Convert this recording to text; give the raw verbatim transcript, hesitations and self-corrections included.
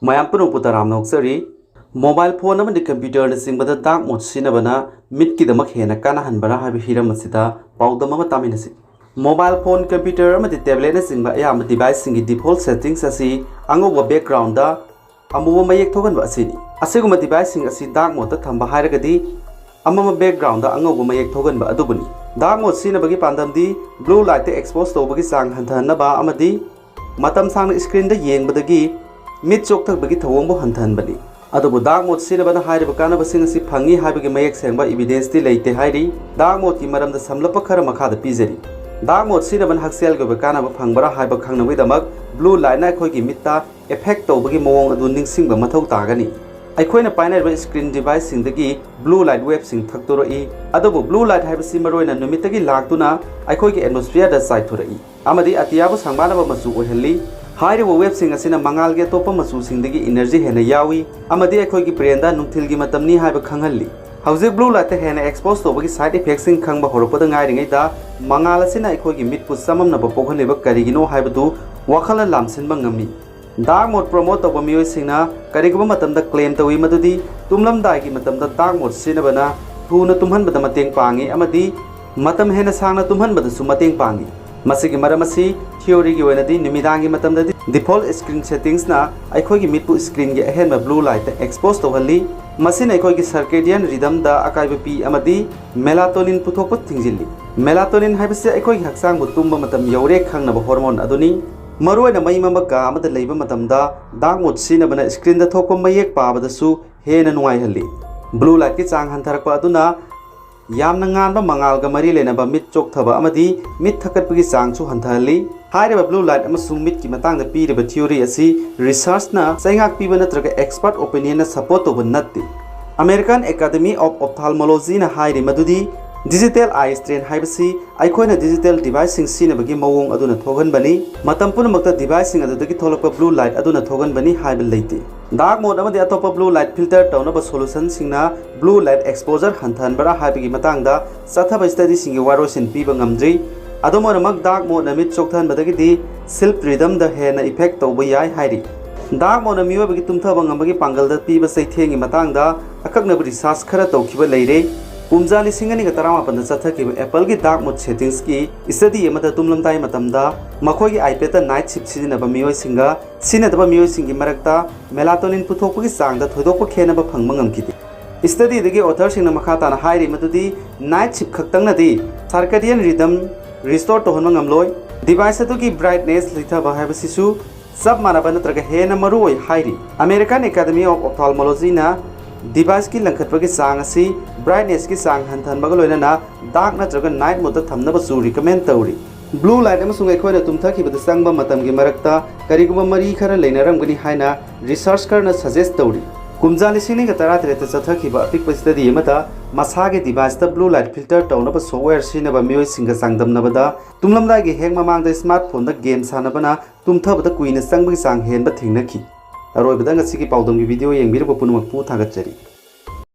ꯃꯌꯥꯝ ꯄꯨꯝꯅꯃꯛꯄꯨ ꯇꯔꯥꯝꯅ ꯑꯣꯛꯆꯔꯤ꯫ ꯃꯣꯕꯥꯏꯜ ꯐꯣꯟ ꯑꯃꯗꯤ ꯀꯝꯄ꯭ꯌꯨꯇꯔꯅꯆꯤꯡꯕꯗ ꯗꯥꯔꯛ ꯃꯣꯠ ꯁꯤꯖꯤꯟꯅꯕꯅ ꯃꯤꯠꯀꯤꯗꯃꯛ ꯍꯦꯟꯅ ꯀꯥꯟꯅꯍꯟꯕꯔꯥ ꯍꯥꯏꯕ ꯍꯤꯔꯝ ꯑꯁꯤꯗ ꯄꯥꯎꯗꯝ ꯑꯃ ꯇꯥꯃꯤꯟꯅꯁꯤ꯫ ꯃꯣꯕꯥꯏꯜ ꯐꯣꯟ, ꯀꯝꯄ꯭ꯌꯨꯇꯔ ꯑꯃꯗꯤ ꯇꯦꯕ꯭ꯂꯦꯠꯅꯆꯤꯡꯕ ꯑꯌꯥꯝꯕ ꯗꯤꯚꯥꯏꯁꯁꯤꯡꯒꯤ ꯗꯤꯐꯣꯜꯠ ꯁꯦꯇꯤꯡꯁ ꯑꯁꯤ ꯑꯉꯧꯕ ꯕꯦꯛꯒ꯭ꯔꯥꯎꯟꯗ ꯑꯃꯨꯕ ꯃꯌꯦꯛ ꯊꯣꯛꯍꯟꯕ ꯑꯁꯤꯅꯤ꯫ ꯑꯁꯤꯒꯨꯝꯕ ꯗꯤꯚꯥꯏꯁꯁꯤꯡ ꯑꯁꯤ ꯗꯥꯔꯛ ꯃꯣꯠꯇ ꯊꯝꯕ ꯍꯥꯏꯔꯒꯗꯤ ꯑꯃꯝꯕ ꯕꯦꯛꯒ꯭ꯔꯥꯎꯟꯗ ꯑꯉꯧꯕ ꯃꯌꯦꯛ ꯊꯣꯛꯍꯟꯕ ꯑꯗꯨꯕꯨꯅꯤ꯫ ꯗꯥꯔꯛ ꯃꯣꯠ ꯁꯤꯖꯤꯟꯅꯕꯒꯤ ꯄꯥꯟꯗꯝꯗꯤ ꯕ꯭ꯂꯨ ꯂꯥꯏꯠꯇ ꯑꯦꯛꯁꯄꯣꯖ ꯇꯧꯕꯒꯤ ꯆꯥꯡ ꯍꯟꯊꯍꯟꯅꯕ ꯑꯃꯗꯤ ꯃꯇꯝ ꯁꯥꯡꯅ ꯁ꯭ꯀ꯭ꯔꯤꯟꯗ ꯌꯦꯡꯕꯗꯒꯤ ꯃꯤꯠ ꯆꯣꯛꯊꯕꯒꯤ ꯊꯧꯑꯣꯡꯕꯨ ꯍꯟꯊꯍꯟꯕꯅꯤ꯫ ꯑꯗꯨꯕꯨ ꯗꯥꯔꯛ ꯃꯣꯠ ꯁꯤꯖꯤꯟꯅꯕꯅ ꯍꯥꯏꯔꯤꯕ ꯀꯥꯟꯅꯕꯁꯤꯡ ꯑꯁꯤ ꯐꯪꯏ ꯍꯥꯏꯕꯒꯤ ꯃꯌꯦꯛ ꯁꯦꯡꯕ ꯏꯕꯤꯗꯦꯟꯁꯇꯤ ꯂꯩꯇꯦ ꯍꯥꯏꯔꯤ꯫ ꯗꯥꯔꯛ ꯃꯣꯠꯀꯤ ꯃꯔꯝꯗ ꯁꯝꯂꯞꯄ ꯈꯔ ꯃꯈꯥꯗ ꯄꯤꯖꯔꯤ꯫ ꯗꯥꯔꯛ ꯃꯣꯠ ꯁꯤꯖꯤꯟꯅꯕꯅ ꯍꯛꯁꯦꯜꯒꯤ ꯑꯣꯏꯕ ꯀꯥꯟꯅꯕ ꯐꯪꯕ꯭ꯔꯥ ꯍꯥꯏꯕ ꯈꯪꯅꯕꯒꯤꯗꯃꯛ ꯕ꯭ꯂꯨ ꯂꯥꯏꯠꯅ ꯑꯩꯈꯣꯏꯒꯤ ꯃꯤꯠꯇ ꯑꯦꯐꯦꯛ ꯇꯧꯕꯒꯤ ꯃꯑꯣꯡ ꯑꯗꯨ ꯅꯤꯡꯁꯤꯡꯕ ꯃꯊꯧ ꯇꯥꯒꯅꯤ꯫ ꯑꯩꯈꯣꯏꯅ ꯄꯥꯏꯅꯔꯤꯕ ꯁ꯭ꯀ꯭ꯔꯤꯟ ꯗꯤꯚꯥꯏꯁꯁꯤꯡꯗꯒꯤ ꯕ꯭ꯂꯨ ꯂꯥꯏꯠ ꯋꯦꯕꯁꯤꯡ ꯊꯛꯇꯣꯔꯛꯏ꯫ ꯑꯗꯨꯕꯨ ꯕ꯭ꯂꯨ ꯂꯥꯏꯠ ꯍꯥꯏꯕꯁꯤ ꯃꯔꯨꯑꯣꯏꯅ ꯅꯨꯃꯤꯠꯇꯒꯤ ꯂꯥꯛꯇꯨꯅ ꯑꯩꯈꯣꯏꯒꯤ ꯑꯦꯠꯃꯣꯁꯐꯤꯌꯔꯗ ꯆꯥꯏꯊꯣꯔꯛꯏ ꯑꯃꯗꯤ ꯑꯇꯤꯌꯥꯕꯨ ꯁꯪꯕꯥꯅꯕ ꯃꯆꯨ ꯑꯣꯏꯍꯜꯂꯤ꯫ ꯍꯥꯏꯔꯤꯕ ꯋꯦꯕꯁꯤꯡ ꯑꯁꯤꯅ ꯃꯉꯥꯜꯒꯤ ꯑꯇꯣꯞꯄ ꯃꯆꯨꯁꯤꯡꯗꯒꯤ ꯏꯅꯔꯖꯤ ꯍꯦꯟꯅ ꯌꯥꯎꯏ ꯑꯃꯗꯤ ꯑꯩꯈꯣꯏꯒꯤ ꯕ꯭ꯔꯦꯟꯗ ꯅꯨꯡꯊꯤꯜꯒꯤ ꯃꯇꯝꯅꯤ ꯍꯥꯏꯕ ꯈꯪꯍꯜꯂꯤ꯫ ꯍꯧꯖꯤꯛ ꯕ꯭ꯂꯨ ꯂꯥꯏꯠꯇ ꯍꯦꯟꯅ ꯑꯦꯛꯁꯄꯣꯖ ꯇꯧꯕꯒꯤ ꯁꯥꯏꯗ ꯏꯐꯦꯛꯁꯤꯡ ꯈꯪꯕ ꯍꯧꯔꯛꯄꯗ ꯉꯥꯏꯔꯤꯉꯩꯗ ꯃꯉꯥꯜ ꯑꯁꯤꯅ ꯑꯩꯈꯣꯏꯒꯤ ꯃꯤꯠꯄꯨ ꯆꯃꯝꯅꯕ ꯄꯣꯛꯍꯜꯂꯤꯕ ꯀꯔꯤꯒꯤꯅꯣ ꯍꯥꯏꯕꯗꯨ ꯋꯥꯈꯜꯅ ꯂꯥꯝꯁꯤꯟꯕ ꯉꯝꯃꯤ꯫ ꯗꯥꯔꯛ ꯃꯣꯠ ꯄ꯭ꯔꯣꯃꯣꯠ ꯇꯧꯕ ꯃꯤꯑꯣꯏꯁꯤꯡꯅ ꯀꯔꯤꯒꯨꯝꯕ ꯃꯇꯝꯗ ꯀ꯭ꯂꯦꯝ ꯇꯧꯏ ꯃꯗꯨꯗꯤ ꯇꯨꯝꯂꯝꯗꯥꯏꯒꯤ ꯃꯇꯝꯗ ꯗꯥꯔꯛ ꯃꯣꯠ ꯁꯤꯖꯤꯟꯅꯕꯅ ꯊꯨꯅ ꯇꯨꯝꯍꯟꯕꯗ ꯃꯇꯦꯡ ꯄꯥꯡꯏ ꯑꯃꯗꯤ ꯃꯇꯝ ꯍꯦꯟꯅ ꯁꯥꯡꯅ ꯇꯨꯝꯍꯟꯕꯗꯁꯨ ꯃꯇꯦꯡ ꯄꯥꯡꯏ꯫ ꯃꯁꯤꯒꯤ ꯃꯔꯝ ꯑꯁꯤ ꯊꯤꯑꯣꯔꯤꯒꯤ ꯑꯣꯏꯅꯗꯤ ꯅꯨꯃꯤꯗꯥꯡꯒꯤ ꯃꯇꯝꯗꯗꯤ ꯗꯤꯐꯣꯜꯠ ꯁ꯭ꯀ꯭ꯔꯤꯟ ꯁꯦꯇꯤꯡꯁꯅ ꯑꯩꯈꯣꯏꯒꯤ ꯃꯤꯠꯄꯨ ꯁ꯭ꯀ꯭ꯔꯤꯟꯒꯤ ꯑꯍꯦꯟꯕ ꯕ꯭ꯂꯨ ꯂꯥꯏꯠꯇ ꯑꯦꯛꯁꯄꯣꯖ ꯇꯧꯍꯜꯂꯤ꯫ ꯃꯁꯤꯅ ꯑꯩꯈꯣꯏꯒꯤ ꯁꯔꯀꯦꯗꯤꯌꯟ ꯔꯤꯗꯝꯗ ꯑꯀꯥꯏꯕ ꯄꯤ ꯑꯃꯗꯤ ꯃꯦꯂꯥꯇꯣꯅꯤꯟ ꯄꯨꯊꯣꯛꯄ ꯊꯤꯡꯖꯤꯜꯂꯤ꯫ ꯃꯦꯂꯥꯇꯣꯅꯤꯟ ꯍꯥꯏꯕꯁꯤ ꯑꯩꯈꯣꯏꯒꯤ ꯍꯛꯆꯥꯡꯕꯨ ꯇꯨꯝꯕ ꯃꯇꯝ ꯌꯧꯔꯦ ꯈꯪꯅꯕ ꯍꯣꯔꯃꯣꯟ ꯑꯗꯨꯅꯤ꯫ ꯃꯔꯨꯑꯣꯏꯅ ꯃꯩ ꯃꯝꯕ ꯀꯥ ꯑꯃꯗ ꯂꯩꯕ ꯃꯇꯝꯗ ꯗꯥꯔꯛ ꯃꯣꯠ ꯁꯤꯖꯤꯟꯅꯕꯅ ꯁ꯭ꯀ꯭ꯔꯤꯟꯗ ꯊꯣꯛꯄ ꯃꯌꯦꯛ ꯄꯥꯕꯗꯁꯨ ꯍꯦꯟꯅ ꯅꯨꯡꯉꯥꯏꯍꯜꯂꯤ꯫ ꯕ꯭ꯂꯨ ꯂꯥꯏꯠꯀꯤ ꯆꯥꯡ ꯍꯟꯊꯔꯛꯄ ꯑꯗꯨꯅ ꯌꯥꯝꯅ ꯉꯥꯟꯕ ꯃꯉꯥꯜꯒ ꯃꯔꯤ ꯂꯩꯅꯕ ꯃꯤꯠ ꯆꯣꯛꯊꯕ ꯑꯃꯗꯤ ꯃꯤꯠ ꯊꯛꯀꯠꯄꯒꯤ ꯆꯥꯡꯁꯨ ꯍꯟꯊꯍꯜꯂꯤ꯫ ꯍꯥꯏꯔꯤꯕ ꯕ꯭ꯂꯨ ꯂꯥꯏꯠ ꯑꯃꯁꯨꯡ ꯃꯤꯠꯀꯤ ꯃꯇꯥꯡꯗ ꯄꯤꯔꯤꯕ ꯊꯤꯑꯣꯔꯤ ꯑꯁꯤ ꯔꯤꯁꯔꯆꯅ ꯆꯩꯉꯥꯛ ꯄꯤꯕ ꯅꯠꯇ꯭ꯔꯒ ꯑꯦꯛꯁꯄꯔꯠ ꯑꯣꯄꯤꯅꯤꯌꯟꯅ ꯁꯄꯣꯔꯠ ꯇꯧꯕ ꯅꯠꯇꯦ꯫ ꯑꯃꯦꯔꯤꯀꯥꯟ ꯑꯦꯀꯥꯗꯃꯤ ꯑꯣꯐ ꯑꯣꯞꯊꯥꯜꯃꯣꯂꯣꯖꯤꯅ ꯍꯥꯏꯔꯤ ꯃꯗꯨꯗꯤ ꯗꯤꯖꯤꯇꯦꯜ ꯑꯥꯏ ꯁ꯭ꯇ꯭ꯔꯦꯟ ꯍꯥꯏꯕꯁꯤ ꯑꯩꯈꯣꯏꯅ ꯗꯤꯖꯤꯇꯦꯜ ꯗꯤꯚꯥꯏꯁꯁꯤꯡ ꯁꯤꯖꯤꯟꯅꯕꯒꯤ ꯃꯑꯣꯡ ꯑꯗꯨꯅ ꯊꯣꯛꯍꯟꯕꯅꯤ꯫ ꯃꯇꯝ ꯄꯨꯝꯅꯃꯛꯇ ꯗꯤꯚꯥꯏꯁꯁꯤꯡ ꯑꯗꯨꯗꯒꯤ ꯊꯣꯛꯂꯛꯄ ꯕ꯭ꯂꯨ ꯂꯥꯏꯠ ꯑꯗꯨꯅ ꯊꯣꯛꯍꯟꯕꯅꯤ ꯍꯥꯏꯕ ꯂꯩꯇꯦ꯫ ꯗꯥꯔꯛ ꯃꯣꯠ ꯑꯃꯗꯤ ꯑꯇꯣꯞꯄ ꯕ꯭ꯂꯨ ꯂꯥꯏꯠ ꯐꯤꯜꯇꯔ ꯇꯧꯅꯕ ꯁꯣꯂꯨꯁꯟꯁꯤꯡꯅ ꯕ꯭ꯂꯨ ꯂꯥꯏꯠ ꯑꯦꯛꯁꯄꯣꯖꯔ ꯍꯟꯊꯍꯟꯕꯔꯥ ꯍꯥꯏꯕꯒꯤ ꯃꯇꯥꯡꯗ ꯆꯠꯊꯕ ꯁ꯭ꯇꯗꯤꯁꯤꯡꯒꯤ ꯋꯥꯔꯣꯏꯁꯤꯟ ꯄꯤꯕ ꯉꯝꯗ꯭ꯔꯤ꯫ ꯑꯗꯨꯝ ꯑꯣꯏꯅꯃꯛ, ꯗꯥꯔꯛ ꯃꯣꯠꯅ ꯃꯤꯠ ꯆꯣꯛꯊꯍꯟꯕꯗꯒꯤꯗꯤ ꯁ꯭ꯂꯤꯞ ꯔꯤꯗꯝꯗ ꯍꯦꯟꯅ ꯏꯐꯦꯛ ꯇꯧꯕ ꯌꯥꯏ ꯍꯥꯏꯔꯤ꯫ Dark mode-ꯅ ꯃꯤꯑꯣꯏꯕꯒꯤ ꯇꯨꯝꯊꯕ ꯉꯝꯕꯒꯤ ꯄꯥꯡꯒꯜꯗ ꯄꯤꯕ ꯆꯩꯊꯦꯡꯒꯤ ꯃꯇꯥꯡꯗ ꯑꯀꯛꯅꯕ research ꯈꯔ ꯇꯧꯈꯤꯕ ꯂꯩꯔꯦ꯫ ꯀꯨꯝꯖꯥ ꯂꯤꯁꯤꯡ ꯑꯅꯤꯒ ꯇꯔꯥꯃꯥꯄꯟꯗ ꯆꯠꯊꯈꯤꯕ Apple-ꯒꯤ dark mode settings-ꯀꯤ study ꯑꯃꯗ ꯇꯨꯝꯂꯝꯗꯥꯏ ꯃꯇꯝꯗ ꯃꯈꯣꯏꯒꯤ iPad-ꯇ night shift ꯁꯤꯖꯤꯟꯅꯕ ꯃꯤꯑꯣꯏꯁꯤꯡꯒ ꯁꯤꯖꯤꯟꯅꯗꯕ ꯃꯤꯑꯣꯏꯁꯤꯡꯒꯤ ꯃꯔꯛꯇ melatonin ꯄꯨꯊꯣꯛꯄꯒꯤ ꯆꯥꯡꯗ ꯊꯣꯏꯗꯣꯛꯄ ꯈꯦꯠꯅꯕ ꯐꯪꯕ ꯉꯝꯈꯤꯗꯦ꯫ Study-ꯗꯒꯤ author-ꯁꯤꯡꯅ ꯃꯈꯥ ꯇꯥꯅ ꯍꯥꯏꯔꯤ ꯃꯗꯨꯗꯤ night shift ꯈꯛꯇꯪꯅꯗꯤ circadian rhythm restore ꯇꯧꯍꯟꯕ ꯉꯝꯂꯣꯏ꯫ Device ꯑꯗꯨꯒꯤ brightness ꯂꯩꯊꯕ ꯍꯥꯏꯕꯁꯤꯁꯨ ꯆꯞ ꯃꯥꯟꯅꯕ ꯅꯠꯇ꯭ꯔꯒ ꯍꯦꯟꯅ ꯃꯔꯨ ꯑꯣꯏ ꯍꯥꯏꯔꯤ꯫ American Academy of Ophthalmology-ꯅ device-ꯀꯤ ꯂꯪꯈꯠꯄꯒꯤ ꯆꯥꯡ ꯑꯁꯤ brightness-ꯀꯤ ꯆꯥꯡ ꯍꯟꯊꯍꯟꯕꯒ ꯂꯣꯏꯅꯅ dark ꯅꯠꯇ꯭ꯔꯒ night mode-ꯇ ꯊꯝꯅꯕꯁꯨ recommend ꯇꯧꯔꯤ꯫ Blue light ꯑꯃꯁꯨꯡ ꯑꯩꯈꯣꯏꯅ ꯇꯨꯝꯊꯈꯤꯕꯗ ꯆꯪꯕ ꯃꯇꯝꯒꯤ ꯃꯔꯛꯇ ꯀꯔꯤꯒꯨꯝꯕ ꯃꯔꯤ ꯈꯔ ꯂꯩꯅꯔꯝꯒꯅꯤ ꯍꯥꯏꯅ research ꯈꯔꯅ suggest ꯇꯧꯔꯤ꯫ ꯀꯨꯝꯖꯥ ꯂꯤꯁꯤꯡ ꯑꯅꯤꯒ ꯇꯔꯥꯇꯔꯦꯠꯇ ꯆꯠꯊꯈꯤꯕ ꯑꯄꯤꯛꯄ study ꯑꯃꯗ ꯃꯁꯥꯒꯤ device-ꯇ blue light filter ꯇꯧꯅꯕ software ꯁꯤꯖꯤꯟꯅꯕ ꯃꯤꯑꯣꯏꯁꯤꯡꯒ ꯆꯥꯡꯗꯝꯅꯕꯗ ꯇꯨꯝꯂꯝꯗꯥꯏꯒꯤ ꯍꯦꯛ ꯃꯃꯥꯡꯗ smartphone-ꯗ game ꯁꯥꯟꯅꯕꯅ ꯇꯨꯝꯊꯕꯗ ꯀꯨꯏꯅ ꯆꯪꯕꯒꯤ ꯆꯥꯡ ꯍꯦꯟꯕ ꯊꯦꯡꯅꯈꯤ꯫ ꯑꯔꯣꯏꯕꯗ ꯉꯁꯤꯒꯤ ꯄꯥꯎꯗꯝꯒꯤ video ꯌꯦꯡꯕꯤꯔꯕ ꯄꯨꯝꯅꯃꯛꯄꯨ ꯊꯥꯒꯠꯆꯔꯤ꯫